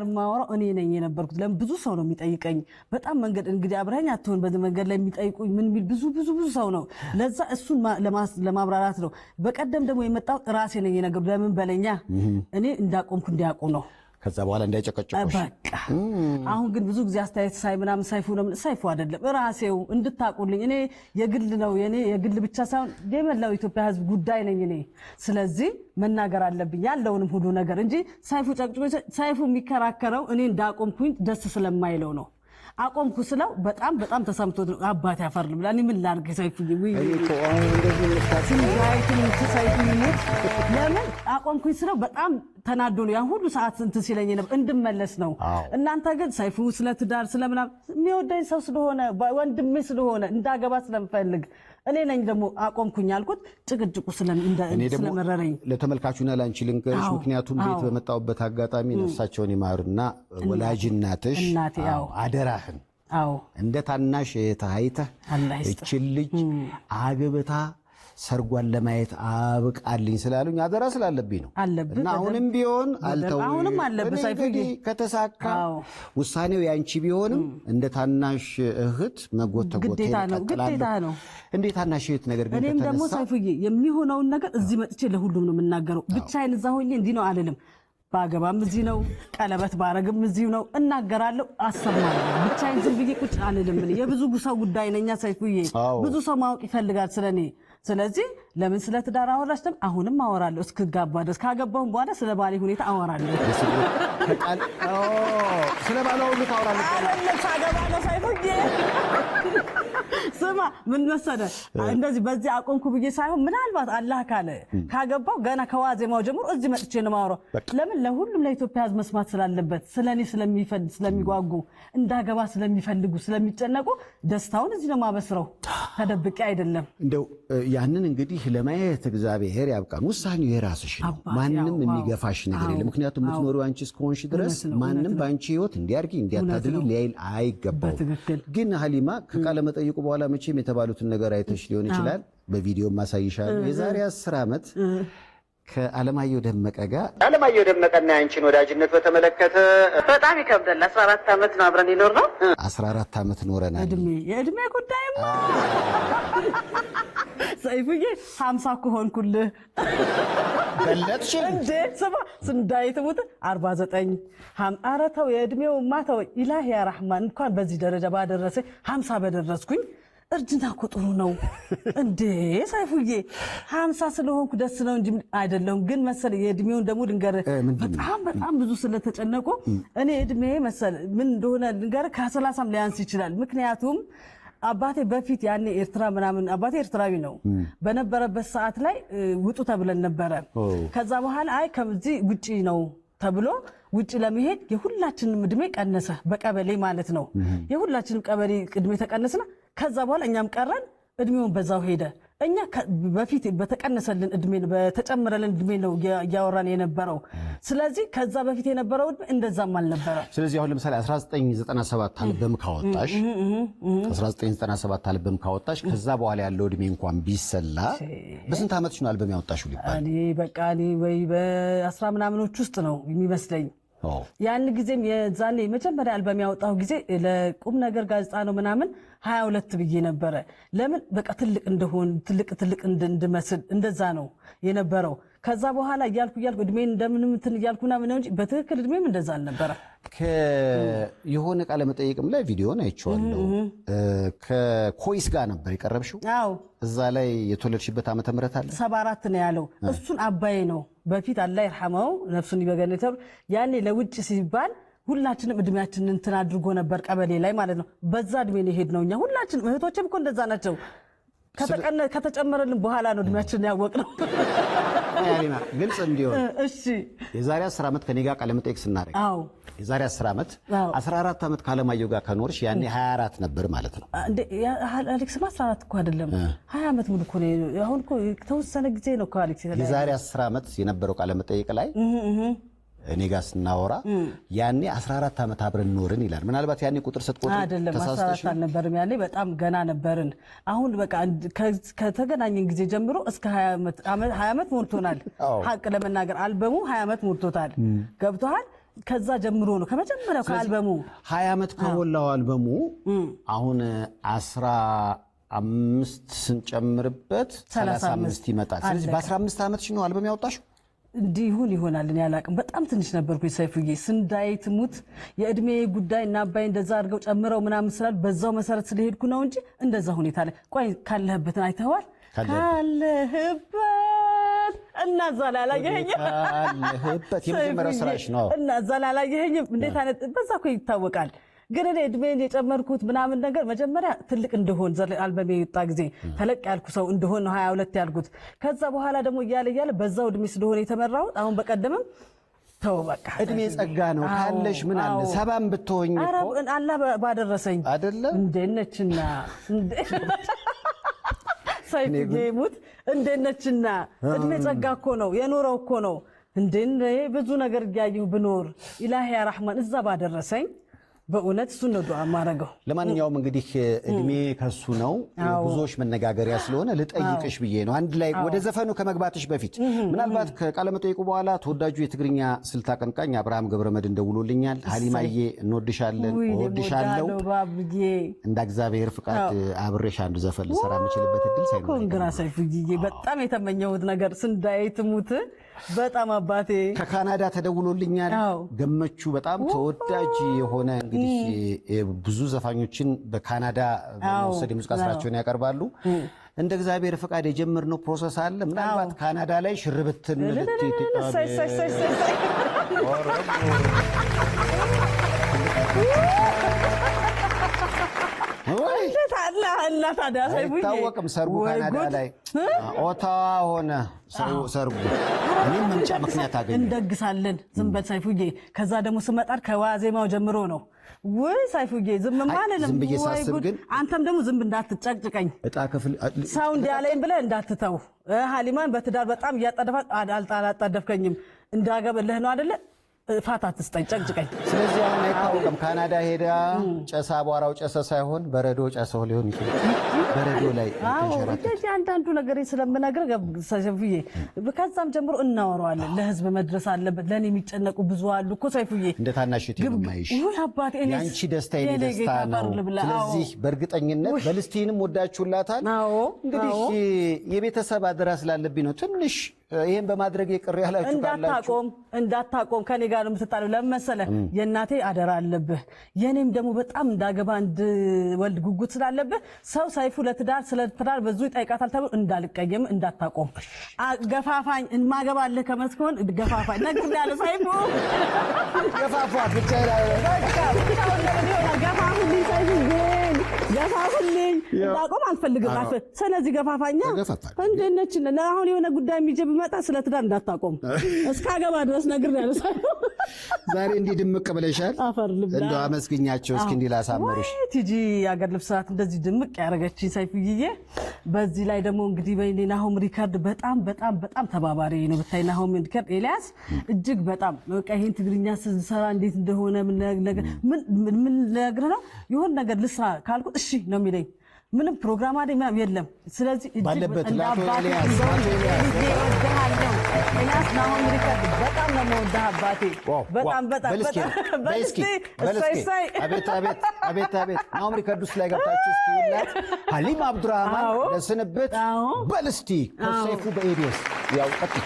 ጋር የማወራው እኔ ነኝ የነበርኩት። ለምን ብዙ ሰው ነው የሚጠይቀኝ። በጣም መንገድ እንግዲህ አብረኸኝ አትሆን፣ በዚህ መንገድ ላይ የሚጠይቁኝ ምን የሚል ብዙ ብዙ ብዙ ሰው ነው። ለዛ እሱን ለማብራራት ነው። በቀደም ደግሞ የመጣው ራሴ ነኝ የነገርኩት። ለምን በለኛ እኔ እንዳቆምኩ እንዲያውቁ ነው። ከዛ በኋላ እንዳይጨቀጭቆሽ። በቃ አሁን ግን ብዙ ጊዜ አስተያየት ሳይ ምናምን ሰይፉ ነው፣ ሰይፉ አይደለም ራሴው እንድታቁልኝ እኔ የግል ነው የኔ የግል ብቻ ሳይሆን የመላው ኢትዮጵያ ሕዝብ ጉዳይ ነኝ እኔ። ስለዚህ መናገር አለብኝ ያለውንም ሁሉ ነገር እንጂ ሰይፉ ጨቅጭቆ ሰይፉ የሚከራከረው እኔ እንዳቆምኩኝ ደስ ስለማይለው ነው። አቆምኩ ስለው በጣም በጣም ተሰምቶት ነው። አባቴ አፈር ልብላ፣ እኔ ምን ላድርግ ሰይፉዬ? ውይ እኔ እኮ አሁን እንደዚህ ስንጋይቱን ሰይፉ ይሙት ለምን አቆምኩኝ ስለው በጣም ተናዶ ነው ያን ሁሉ ሰዓት እንትን ሲለኝ ነበር እንድመለስ ነው። እናንተ ግን ሰይፉ ስለ ትዳር ስለምናምን የሚወደኝ ሰው ስለሆነ ወንድሜ ስለሆነ እንዳገባ ስለምፈልግ እኔ ነኝ ደግሞ አቆምኩኝ ያልኩት ጭቅጭቁ እኔ ደግሞ ስለመረረኝ። ለተመልካቹና ለአንቺ ልንገርሽ፣ ምክንያቱም ቤት በመጣሁበት አጋጣሚ ነፍሳቸውን ይማሩና ወላጅ እናትሽ እናቴ፣ አዎ። አደራህን እንደ ታናሽ እህትህ አይተህ አላህ ይስጥህ። እችን ልጅ አግብታ ሰርጓን ለማየት አብቃልኝ ስላሉኝ አደራ ስላለብኝ ነው። አለብህ እና አሁንም ቢሆን አልተውም። አሁንም አለብህ እኔ ሰይፉዬ። እንግዲህ ከተሳካ ውሳኔው ያንቺ ቢሆንም እንደ ታናሽ እህት መጎተጎቴን ግዴታ ነው፣ እቀጥላለሁ። ግዴታ ነው። እንደ ታናሽ እህት ነገር ግን እኔም ደግሞ ከተነሳ ሰይፉዬ የሚሆነውን ነገር እዚህ መጥቼ ለሁሉም ነው የምናገረው። ብቻዬን እዛ ሆኜ እንዲህ ነው አልልም። ባገባም እዚህ ነው፣ ቀለበት ባረግም እዚሁ ነው፣ እናገራለሁ፣ አሰማለሁ። ብቻዬን ዝም ብዬ ቁጭ አልልም። እኔ የብዙ ሰው ጉዳይ ነኛ ሰይፉዬ። ብዙ ሰው ማወቅ ይፈልጋል ስለኔ። ስለዚህ ለምን ስለ ትዳር አወራሽ? ደግሞ አሁንም አወራለሁ እስክጋባ ድረስ። ካገባሁም በኋላ ስለ ባሌ ሁኔታ አወራለሁ። ከቃል ስለ ባሏ ሁሉ ታወራለች። አይደለም ሳገባ ነው ሰይፉዬ። ስማ ምን መሰለህ፣ እንደዚህ በዚህ አቆምኩ ብዬ ሳይሆን ምናልባት አላህ ካለ ካገባው ገና ከዋዜማው ጀምሮ እዚህ መጥቼ ነው የማወራው። ለምን ለሁሉም ለኢትዮጵያ ሕዝብ መስማት ስላለበት ስለ እኔ ስለሚጓጉ እንዳገባ ስለሚፈልጉ ስለሚጨነቁ ደስታውን እዚህ ነው የማበስረው፣ ተደብቄ አይደለም። እንደው ያንን እንግዲህ ለማየት እግዚአብሔር ያብቃን። ውሳኔው የራስሽ ነው። አባቴ፣ ማንም የሚገፋሽ ነገር የለም። ምክንያቱም የምትኖሪው አንቺ እስከሆንሽ ድረስ እውነት ነው፣ ማንም እውነት ነው። በአንቺ ሕይወት እንዲያርጊ እንዲያታድርጊ እውነት ነው። ሊያይል አይገባውም። በትክክል። ግን ሀሊማ ከቃለ መጠይቁ በኋላ መቼም የተባሉትን ነገር አይተሽ ሊሆን ይችላል። በቪዲዮ ማሳይሻለሁ። የዛሬ 10 ዓመት ከአለማየሁ ደመቀ ጋር አለማየሁ ደመቀና ያንቺን ወዳጅነት በተመለከተ በጣም ይከብዳል። 14 ዓመት ነው አብረን የኖርነው። 14 ዓመት ኖረናል። እድሜ የእድሜ ጉዳይማ ሰይፉዬ 50 እኮ ሆንኩልህ። በለጥሽ እንዴ ስማ ስንዳይ ትሙት 49 ኧረ ተው የእድሜውማ ተው። ኢላሂ ያ ራህማን እንኳን በዚህ ደረጃ ባደረሰ 50 በደረስኩኝ። እርጅና እኮ ጥሩ ነው እንዴ ሰይፉዬ። 50 ስለሆንኩ ደስ ነው እንጂ አይደለሁም። ግን መሰለህ የእድሜውን ደግሞ ልንገርህ፣ ምንድን ነው? በጣም በጣም ብዙ ስለተጨነቁ እኔ እድሜ መሰለህ ምን እንደሆነ ልንገርህ፣ ከ30ም ሊያንስ ይችላል። ምክንያቱም አባቴ በፊት ያኔ ኤርትራ ምናምን አባቴ ኤርትራዊ ነው በነበረበት ሰዓት ላይ ውጡ ተብለን ነበረ። ከዛ በኋላ አይ ከዚህ ውጪ ነው ተብሎ ውጭ ለመሄድ የሁላችንም እድሜ ቀነሰ፣ በቀበሌ ማለት ነው። የሁላችንም ቀበሌ እድሜ ተቀነስና ከዛ በኋላ እኛም ቀረን፣ እድሜውን በዛው ሄደ። እኛ በፊት በተቀነሰልን እድሜ በተጨመረልን እድሜ ነው እያወራን የነበረው። ስለዚህ ከዛ በፊት የነበረው እድሜ እንደዛም አልነበረ። ስለዚህ አሁን ለምሳሌ 1997 አልበም ካወጣሽ 1997 አልበም ካወጣሽ ከዛ በኋላ ያለው እድሜ እንኳን ቢሰላ በስንት ዓመትሽ ነው አልበም ያወጣሽው ሊባል? እኔ በቃ እኔ ወይ በአስራ ምናምኖች ውስጥ ነው የሚመስለኝ። ያን ጊዜም የዛኔ መጀመሪያ አልበም ያወጣሁ ጊዜ ለቁም ነገር ጋዜጣ ነው ምናምን 22 ብዬ ነበረ። ለምን በቃ ትልቅ እንደሆን ትልቅ ትልቅ እንድመስል እንደዛ ነው የነበረው። ከዛ በኋላ እያልኩ እያልኩ እድሜን እንደምንም እንትን እያልኩ ምናምን ነው እንጂ በትክክል እድሜም እንደዛ አልነበረ። የሆነ ቃለ መጠይቅም ላይ ቪዲዮን አይቼዋለሁ። ከኮይስ ጋር ነበር የቀረብሽው። አዎ። እዛ ላይ የተወለድሽበት ዓመተ ምህረት አለ። 74 ነው ያለው። እሱን አባዬ ነው በፊት አላህ ይርሐመው ነፍሱን ይበገነት። ያኔ ለውጭ ሲባል ሁላችንም እድሜያችንን እንትን አድርጎ ነበር ቀበሌ ላይ ማለት ነው። በዛ እድሜ ነው የሄድነው እኛ ሁላችንም። እህቶችም እኮ እንደዛ ናቸው። ከተጨመረልን በኋላ ነው እድሜያችንን ያወቅነው። ሀሊማ ግልጽ እንዲሆን እሺ የዛሬ 10 ዓመት ከኔ ጋር ቃለ መጠይቅ ስናደርግ የዛሬ 10 ዓመት 14 ዓመት ከአለማየሁ ጋር ከኖርሽ ያኔ 24 ነበር ማለት ነው። እንዴ አሌክስማ 14 እኮ አይደለም 20 ዓመት ሙሉ እኮ ነው። አሁን እኮ የተወሰነ ጊዜ ነው እኮ አሌክስ የተለያየ። የዛሬ 10 ዓመት የነበረው ቃለ መጠይቅ ላይ እኔ ጋር ስናወራ ያኔ 14 ዓመት አብረን ኖርን ይላል። ምናልባት ያኔ ቁጥር ስትቆጥሪ አይደለም ተሳስተሽ 14 አልነበርም ያኔ በጣም ገና ነበርን። አሁን በቃ ከተገናኘን ጊዜ ጀምሮ እስከ 20 ዓመት ሞልቶናል። ሀቅ ለመናገር አልበሙ 20 ዓመት ሞልቶታል። ገብቶሃል? ከዛ ጀምሮ ነው ከመጀመሪያው ከአልበሙ 20 ዓመት ከሞላው አልበሙ አሁን 15 ስንጨምርበት 35 ይመጣል። ስለዚህ በ15 ዓመትሽ ነው አልበም ያወጣሽው? እንዲሁን ይሆናል እኔ አላውቅም። በጣም ትንሽ ነበርኩ ሰይፉዬ። ስንዳይ ትሙት የእድሜ ጉዳይ እና አባይ እንደዛ አድርገው ጨምረው ምናምን ስላል በዛው መሰረት ስለሄድኩ ነው እንጂ እንደዛ ሁኔታ ላይ ቆይ ካለህበትን አይተኸዋል? ካለህበት እና እዛ ላይ አላየኸኝም? ካለህበት የመጀመሪያው ስራሽ ነው። እና እዛ ላይ አላየኸኝም? እንዴት አይነት በዛ እኮ ይታወቃል። ግን እኔ እድሜን የጨመርኩት ምናምን ነገር መጀመሪያ ትልቅ እንደሆን አልበሜ የወጣ ጊዜ ተለቅ ያልኩ ሰው እንደሆን ነው 22 ያልኩት። ከዛ በኋላ ደግሞ እያለ እያለ በዛው እድሜ ስለሆነ የተመራሁት አሁን በቀደምም ተው በቃ እድሜ ጸጋ ነው ካለሽ ምን አለ ሰባም ብትሆኝ እኮ አላህ ባደረሰኝ አይደለ እንዴት ነችና ሰይፉዬ ሙት እንዴት ነችና እድሜ ጸጋ እኮ ነው የኖረው እኮ ነው። እንዴ ብዙ ነገር እያየሁ ብኖር ኢላሂ ያ ረህማን እዛ ባደረሰኝ በእውነት እሱን ነው ዱዓ የማደርገው። ለማንኛውም እንግዲህ እድሜ ከሱ ነው ብዙዎች መነጋገሪያ ስለሆነ ልጠይቅሽ ብዬ ነው። አንድ ላይ ወደ ዘፈኑ ከመግባትሽ በፊት ምናልባት ከቃለ መጠይቁ በኋላ ተወዳጁ የትግርኛ ስልት አቀንቃኝ አብርሃም ገብረመድህን ደውሎልኛል። ሀሊማዬ እንወድሻለን፣ እወድሻለሁ። እንደ እግዚአብሔር ፍቃድ አብሬሽ አንድ ዘፈን ልሰራ የምችልበት እድል ሳይኖር congra ሰይፉዬ፣ በጣም የተመኘሁት ነገር ስንዳዬ ትሙት በጣም አባቴ ከካናዳ ተደውሎልኛል። ገመቹ በጣም ተወዳጅ የሆነ እንግዲህ ብዙ ዘፋኞችን በካናዳ በመውሰድ የሙዚቃ ስራቸውን ያቀርባሉ። እንደ እግዚአብሔር ፈቃድ የጀመርነው process አለ። ምናልባት ካናዳ ላይ ሽርብትን አይታወቅም። ሰርጉ ካናዳ ላይ ኦታዋ ሆነ ሰርጉ። እኔም መምጫ ምክንያት አገኘሁ። እንደግሳለን። ዝም በል ሰይፉዬ። ከዛ ደግሞ ስመጣር ከዋዜማው ጀምሮ ነው። ውይ ሰይፉዬ ዝም አልልም። ዝም ብዬ ሳስብ ግን አንተም ደግሞ ዝም እንዳትጨቅጭቀኝ እጣ ክፍል ሰው እንዲያለኝ ብለህ እንዳትተው። ሀሊማን በትዳር በጣም እያጣደፋት አላጣደፍከኝም። እንዳገበልህ ነው አይደለ? ፋታ አትስጠኝ፣ ጨቅጭቀኝ። ስለዚህ አሁን አይታወቅም። ካናዳ ሄዳ ጨሳ አቧራው ጨሰ ሳይሆን በረዶ ጨሰው ሊሆን ይችላል። በረዶ ላይ እንደዚህ አንዳንዱ ነገር ስለምነግርህ ሰይፉዬ፣ ከዛም ጀምሮ እናወራዋለን። ለህዝብ መድረስ አለበት። ለእኔ የሚጨነቁ ብዙ አሉ እኮ ሰይፉዬ። እንደ ታናሽ እህቴ ነው የማይሽ። የአንቺ ደስታ የኔ ደስታ ነው። ስለዚህ በእርግጠኝነት በልስቲንም ወዳችሁላታል። እንግዲህ የቤተሰብ አደራ ስላለብኝ ነው ትንሽ ይሄን በማድረግ የቅር ያላችሁ ካላችሁ እንዳታቆም ከኔ ጋር ነው የምትጣለው። ለምን መሰለህ? የእናቴ አደራ አለብህ፣ የኔም ደግሞ በጣም እንዳገባ እንድወልድ ጉጉት ስላለብህ ሰው ሰይፉ ለትዳር ስለ ትዳር ብዙ ይጠይቃታል ተብሎ እንዳልቀየም እንዳታቆም ገፋፋኝ። ማገባልህ ከመስኮን ገፋፋኝ ነግሬሃለሁ። ሰይፉ ገፋፋት ብቻ ገፋፉልኝ፣ ሰይፉ ግን ገፋፉልኝ። እንዳቆም አልፈልግም። ስለዚህ ገፋፋኛ እንዴት ነች? አሁን የሆነ ጉዳይ የሚጀብ መጣ ስለ ትዳር እንዳታቆም እስካገባ ድረስ ነግሬሃለሁ። ዛሬ እንዲህ ድምቅ ብለሻል። እንደው አመስግኛቸው እስኪ እንዲህ ላሳምርሽ። ቲጂ የአገር ልብስ ናት እንደዚህ ድምቅ ያደረገችኝ ሰይፉዬ። በዚህ ላይ ደግሞ እንግዲህ በእኔ ናሆም ሪከርድ በጣም በጣም በጣም ተባባሪ ነው ብታይ። ናሆም ሪከርድ ኤልያስ እጅግ በጣም በቃ ይሄን ትግርኛ ስንሰራ እንዴት እንደሆነ ምን ልነግርህ ነው የሆነ ነገር ልስራ ካልኩት እሺ ነው የሚለኝ። ምንም ፕሮግራም አይደል ምናምን የለም። ስለዚህ ባለበት ለአቶ ኤልያስ ኤልያስ ናሆም ሪከርድ በጣም ነው የምወድህ አባቴ። በጣም በጣም አቤት አቤት አቤት አቤት። ናሆም ሪከርድ ውስጥ ላይ ገብታችሁ እስኪ ሁላት ሀሊማ አብዱራህማን ለስንብት በል እስቲ ከሰይፉ በኢቢኤስ ያው ቀጥይ።